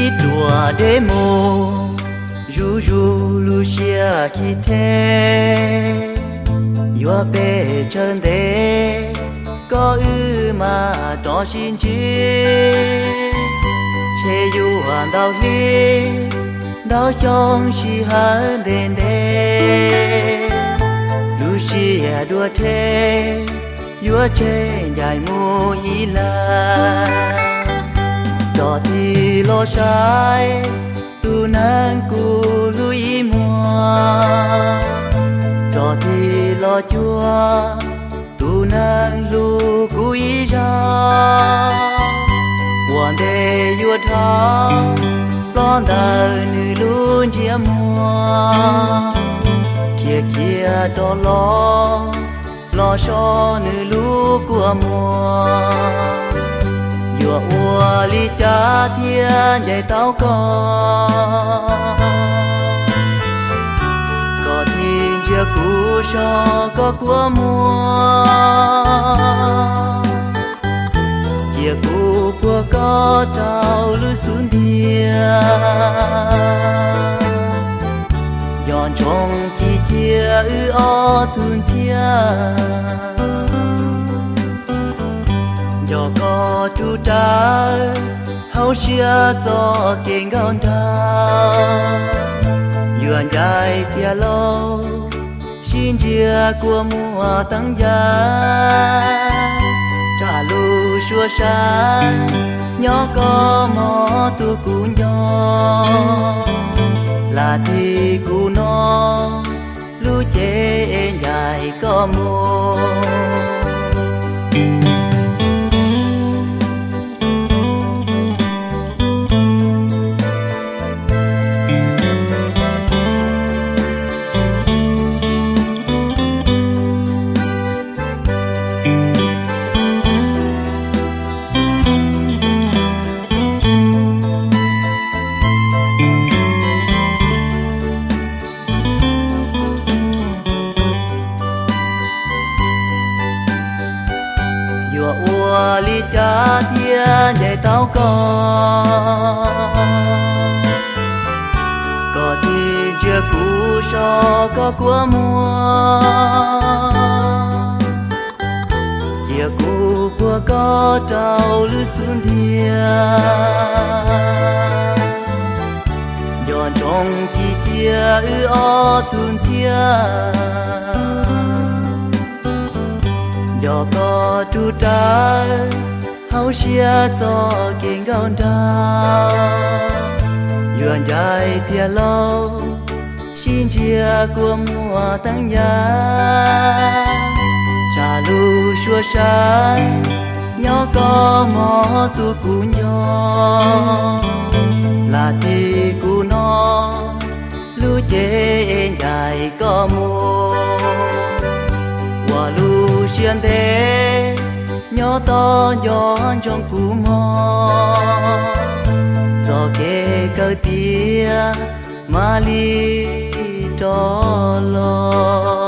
Ib ruam deb mus, zuj zus lub siab khi rhe, yuav pes tsawg ntev, koj wb mam rov sib ntsib. Ntshe yuav ntau hli, ntau xyoo sij hawm ntev ntev, lub siab dua rhe, yuav tseg ncaim mus ib leeg. Rov tig los saib tus neeg kuv hlub ib muag, rov tig los cuag tus neeg hlub kuv ib zaug. Ua ntej yuav dhau, plob ntawm nws lub ntsiab muag, khiav khiav rov los, los so nws lub kua muag. Yuav ua li cas thiaj ncaim tau koj, koj thiaj ntsia kuv so koj kua muag. Cia kuv puag koj rau lub xub ntiag, nco ntsoov ci cia wb ob tug ntxiag. Nco koj rub rawv hauv siab txoj kev nkauj nraug, yuav ncaim tiag lauj, sib ntsia kua muag teeb yam. Tsam lub suab sab nyob koj mog tus kuv nco, lam tig kuv no lub cev es ncaim koj mus. Yuav ua li cas thiaj ncaim tau koj, koj thiaj ntsia kuv so koj kua muag. Cia kuv puag koj rau lub xub ntiag, nco ntsoov ci cia wb ob tug ntxiag. Nco koj rub rawv hauv siab txoj kev nkauj nraug, yuav ncaim tiag lauj, sib ntsia kua muag teeb yam. Tsam lub suab sab nyob koj mog tus kuv nco, lam tig kuv no lub cev es ncaim koj mus. Ua lub siab ntev nyob tos nco ntsoov kuv mog, txoj kev kawg tiag mam li rov los.